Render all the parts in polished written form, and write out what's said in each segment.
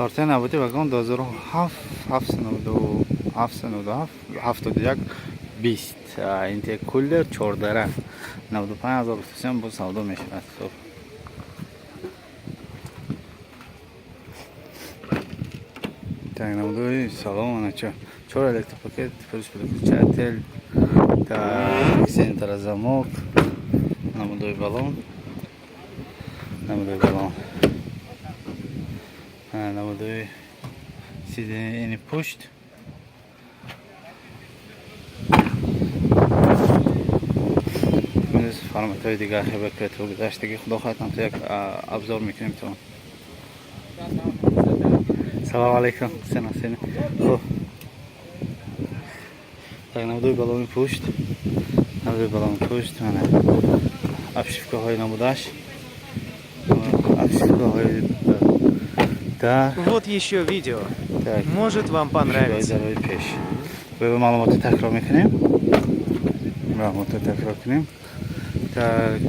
Партия навбати вагон 2007, 797, 797, 71, 20. Интеркулер чордара 95 000 гуфтасиам, боз савдо мешавад. Хуб. Так, намудои салон анача. Чор электропакет, плюс переключатель, так, центр замок, намудои баллон, намудои баллон. Намудои сиденье пушт. Минус форматҳои дигар хебе петро гузаштаги, худо хоҳад, ҳамто як обзор мекунем то. Салом алейкум, сена сена. Хуб. Так, намудои баллони пушт. Намудои баллони пушт, мана. Обшивкаҳои намудаш. Обшивкаҳои дар. Вот еще видео. Так. Может, вам понравится. Дарои пеш. Ба маълумоти такрор мекунем. Маълумоти такрор кунем. Так.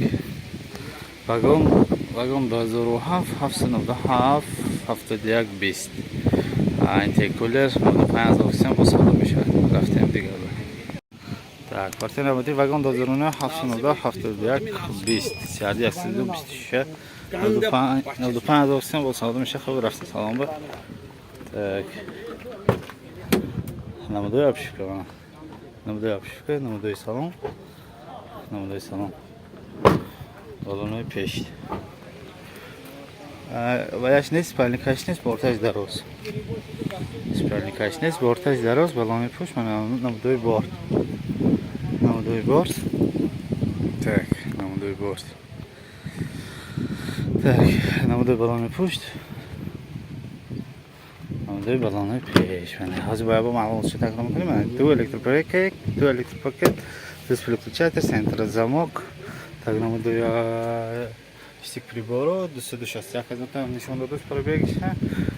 Вагон 2007, 797, 71, 20. Интеркулер 95 000 сом бо савдо мешавад. Рафтем дигар. Так, квартира навбати вагон 2009, 797, 71, 20. CRD 126, 95 000 сом бо савдо мешавад. Хуб, рафтем салом ба. Так. Намудои обшивка, мана. Намудои обшивка, намудои салон. Намудои салон. Балонои пеш. Ваяш нест, спальникаш нест, борташ дароз. Спальникаш нест, борташ дароз, балони пушт, мана намудои борт. Намудои борт. Так, намудои борт. Так, намудои балони пушт. Намудои балони пеш. Мана ҳозир бояд бо маълумотшо такрор мекунем. Мана ду электропакет, ду электропакет, плюс переключатель, центр замок. Так, намудои штик приборо, 261 ҳазор та нишон додааст пробегиша.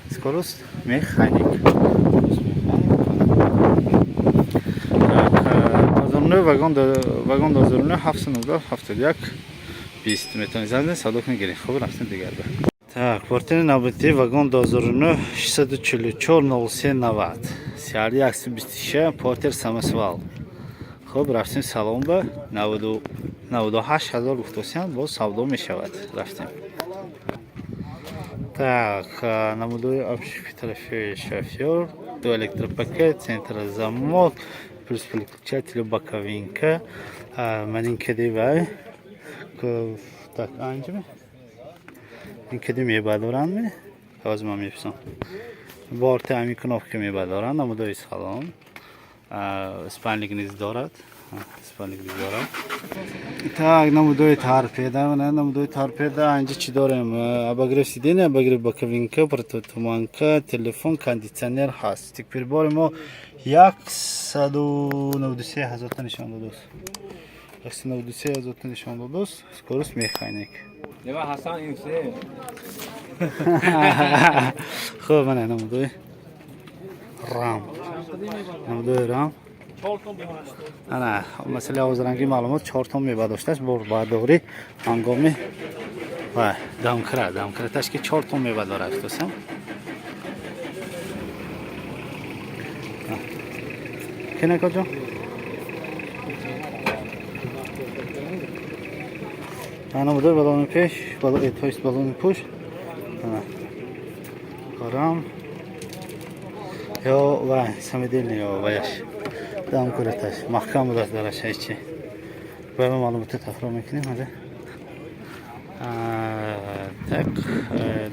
Скорость механик. Скорость механик. Так, 2009 вагон, вагон 2009, 797, 71, 20 метавонед занг савдо кунед, гиред. Хуб, рафтем дигар ба. Так, квартираи навбатии вагон 2009, 644, 03, 90. CRD 126, портер, самосвал. Хуб, рафтем салон ба. 98 ҳазор гуфтосиям, боз савдо мешавад. Рафтем. Так, намудои обшивки тарафи шофёр, ду электропакет, центр замок, плюс переключатель, боковинка, манин кади вай. Так, анҷами? Ин кади мебардоранд ми? Ҳозир ман меписам. Борти ҳамин кнопка мебардоранд, намудои салон. Спальник низ дорад. Спальник низ дорад. Так, намудои торпеда, мана намудои торпеда, анҷа чӣ дорем? Обогрев сиденья, обогрев боковинка, противотуманка, телефон, кондитсионер ҳаст. Тик прибори мо 193 ҳазорта нишон додааст. 193 ҳазорта нишон додааст. Скорость механик. Лева Ҳасан инсе. Хуб, мана намудои рам. Намудои рам. Ана, масъалаи овозранги маълумот чор тон мебардоштааст борбардорӣ ҳангоми ва домкра, домкраташ ки 4 тон мебардорад дӯстам. Кинакоҷон? Ана намудои балони пеш, то есть балони пушт. Ана. Рам. Ё вай, самодельный ё ваяш. Домкраташ маҳкам будааст дараш ҳечи. Бояд маълумотро такрор мекунем ҳозир. Так,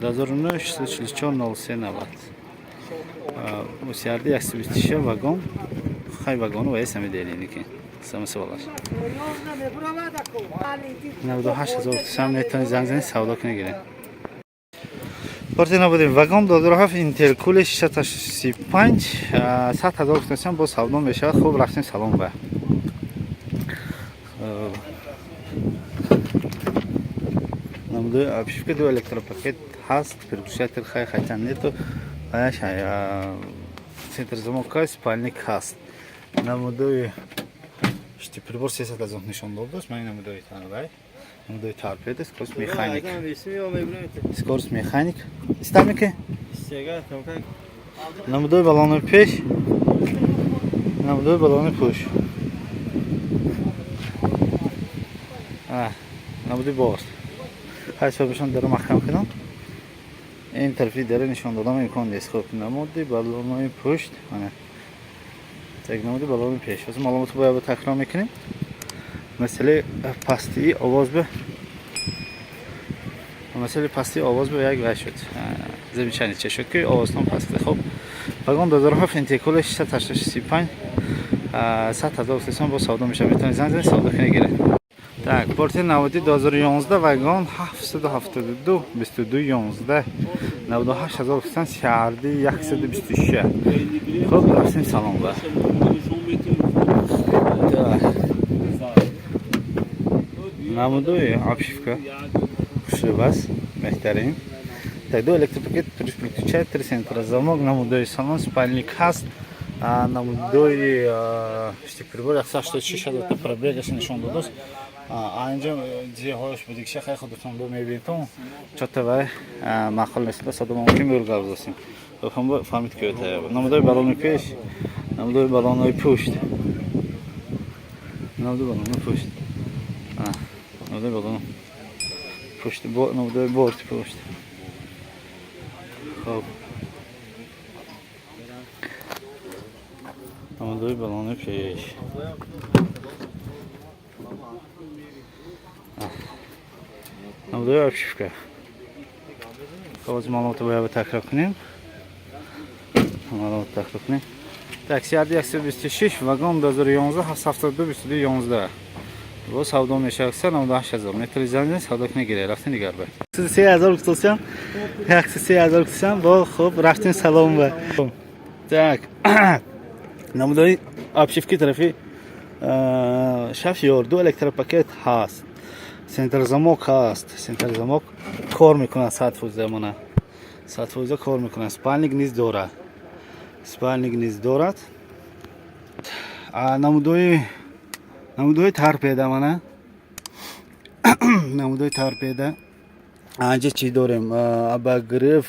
2009, 644, 03, 90. CRD 126 вагон, хай вагону ва самодельный ки. Самосвалаш. 98 ҳазор сам метавонед занг занед, савдо кунед, гиред. Партия набудем вагон 2007, интеркуле 635, 100 ҳазор гуфтасиам, боз савдо мешавад. Хуб, рафтем салон ба. Хуб. Намудои обшивка, ду электропакет ҳаст, переключатель хай, хотя нету. Ваяш центр замока, спальник ҳаст. Намудои шти прибор 300 ҳазор нишон додааст. Ман намудои вай. Намудои торпеда, скорость механик. Скорость механик. Истамики? Намудои балонои пеш, намудои балонои пушт, намуди борт. Ҳайсобишон дара маҳкам кунам, ин тарафи дара нишон додам имкон нест. Хуб, намуди балонои пушт, мана так, намуди балонои пеш. Ҳозир маълумотро бояд такрор мекунем. Масъалаи пастии овоз ба, масъалаи пастии овоз ба як вай шуд, замечание ча шуд, ки овозтон пасте. Хуб, вагон 2007, интеркулер 685, 100 000 сом бо савдо мешавад. Метавонед занг занед, савдо кунед, гиред. Так, Портер наводи 2011, вагон 772 22 11, 98 ҳазор сом, CRD 126. Хуб, рафтем салон ба. Так, намудои обшивка хушрӯб аст, беҳтарин. Так, ду электропакет, плюс переключатель, центр замок, намудои салон, спальник ҳаст, намудои штик-прибор, 186 ҳазорта пробегаша нишон додааст. Анҷа ҷиҳояш будигша, хай худатон бо мебинетон, чота вай маъқул нест, садо мумкин мӯр гап засем. Фаҳмид ки намудои балони пеш, намудои балонои пушт, намудои балонои пушт, намудои балон пушт, намудои борти пушт. Хоб, намудои балони пеш, намудои обшивка. Хоб, аз маълумотро бояд такрор кунем, маълумот такрор кунем. Так, CRD 126, вагон 2011, 772 22 11 бо савдо мешавад, 98 ҳазор. Метавонед занг занед, савдо кунед, гиред. Рафтем дигар ба 3 ҳазор гуфтосям, 103 ҳазор гуфтосям бо. Хуб, рафтем салом ба. Так, намудои обшивки тарафи шофёр, ду электропакет ҳаст, центр замок ҳаст, центр замок кор мекунад 100%, мана 100% кор мекунад. Спальник низ дорад, спальник низ дорад. Намудои торпеда, мана намудои торпеда. Анҷа чӣ дорем? Обогрев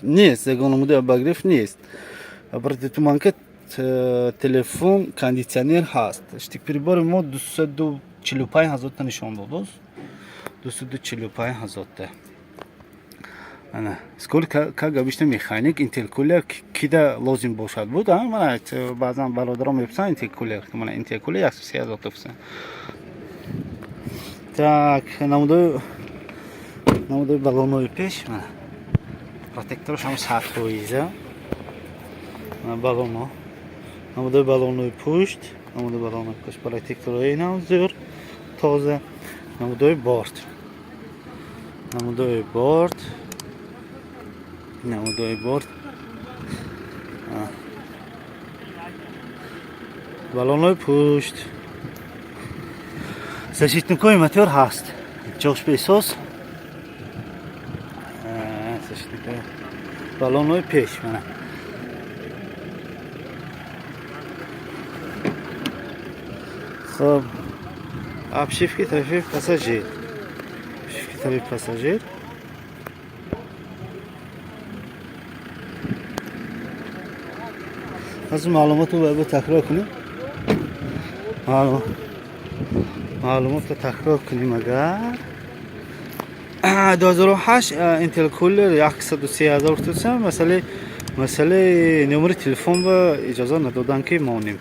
нест, ягон намудои обогрев нест. Противотуманка, телефон, кондитсионер ҳаст. Штик прибори мо 245 ҳазорта нишон додост, 245 ҳазорта. Ана сколько, как обычно, механик, интеркулер кида лозим бошад буд. Мана баъзан бародарон мепурсанд интеркулер, мана интеркулер 130 ҳазорта пурсанд. Так, намудои балонои пеш, мана протектораш ҳам 100%, балоно. Намудои балонои пушт, намудои балонои пушт, протекторҳои инам зӯр, тоза. Намудои борт, намудои борт, намудои борт, балонои пушт, защитникҳои мотор ҳаст, ҷош бесоз. Защитникҳои балонои пеш, мана. Хоб, обшивки тарафи пассажир, обшивки тарафи пассажир. Аз маълумотро бояд такрор кунем, маълумотро такрор кунем. Агар 2008, интеркулер, 103 ҳазор тусам. Масъалаи номери телефон ба иҷоза надодан, ки монем.